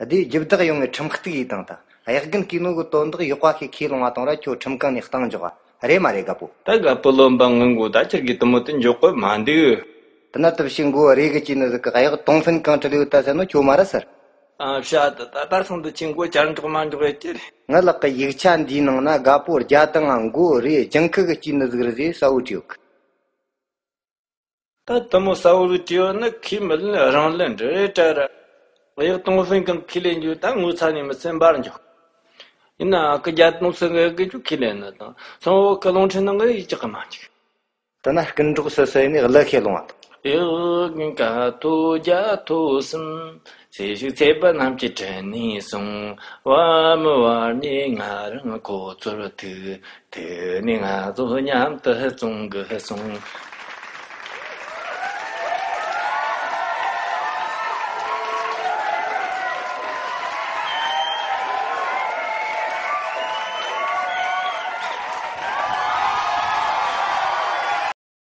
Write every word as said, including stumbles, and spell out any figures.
དེའི་རྒྱུ་བདག་ཡོང་ངས་ཁྲིམས་གཏུག་ཡས་དང་ད། གཡག་རྒན་གིས་ནོ་གི་དོན་དག་ཡག་པ་ཞིག་ཁས་ལོང་བ་དང་ར། ཁྱོད་ཁྲིམས་ཁང་ནས་གཏོང་འཇོག་ག་རེད་མ་རེད་རྒད་པོ། ད་རྒད་པོ་བློན་པོ་ངའི་མགོ་ད་ཁྱེད་ཀྱིས་དེ་མོ་དེ་འཇོག་གི་མ་འདུག་དེ་ན་དུ་ཕྱི་མགོ་རེ་གི་ཅི་ནི་ཟིག་གི་གཡག་ཏོང་ཧྥན་གང་ཁྲིད་ཡོད་ད་ཟེར་ནོ་ཁྱོད་མ་རེད་ཟེར། ཨ་ཤ་ད་ད་ད་སང་དུ་ཁྱེད་མགོ་བཅར་འཇོག་མ་འཇོག་ཡས་ཀྱི་རེད། ངའི་ལག་གི་ཡིག་ཆ་འདིའི་ནང་ན་རྒད་པོ་རྒྱ་དང་ང་མགོ་རེ་ལྗང་ཁུ་གི་ཅི་ནི་ཟིག་རེད་ཟེར་གསལ་བོ་བྲིས་ཡོད་གི། ད་དེ་མོ་གསལ་བོ་བྲིས་ཡོད་ན་ཁས་མི་ལེན། རང་ལེན་འདྲ་རེད་དྲ་ར། གཡག་ཏོང་ཧྥན་གང་ཁས་ལེན་རྒྱུ་ད་ངོ་ཚ་ནས་མི་སེམས་འབར་འཇོག་ཡིན་ན་ཨ་ཁུ་རྒྱ་ཏོང་ཧྥན་གི་གི་ཅུ་ཁས་ལེན་ན་དང་སང་བོ་ཁུ་ལུང་ཁྲིན་ནང་གི་ཡིག་ཅག་གི་མ་འཇིག་དེ་ན་རྐུན་གྲོགས་སུ་སུ་ཡིན་ནི་གླུ་ཁས་ལོང་བ་དང་། ཨེ་ཀ་ཐོ་རྒྱ་ཐོ་གསུམ། ཚེ་ཞིག་ཚེ་པ་རྣམས་ཀྱི་དྲིན་ནས་སོང་། བར་མི་བར་ནས་ང་རང་ཁོ་ཚོར་ཐུག་དེ་ནས་ང་ཚོ་མཉམ་དུ་བཙོང་གི་སོང་།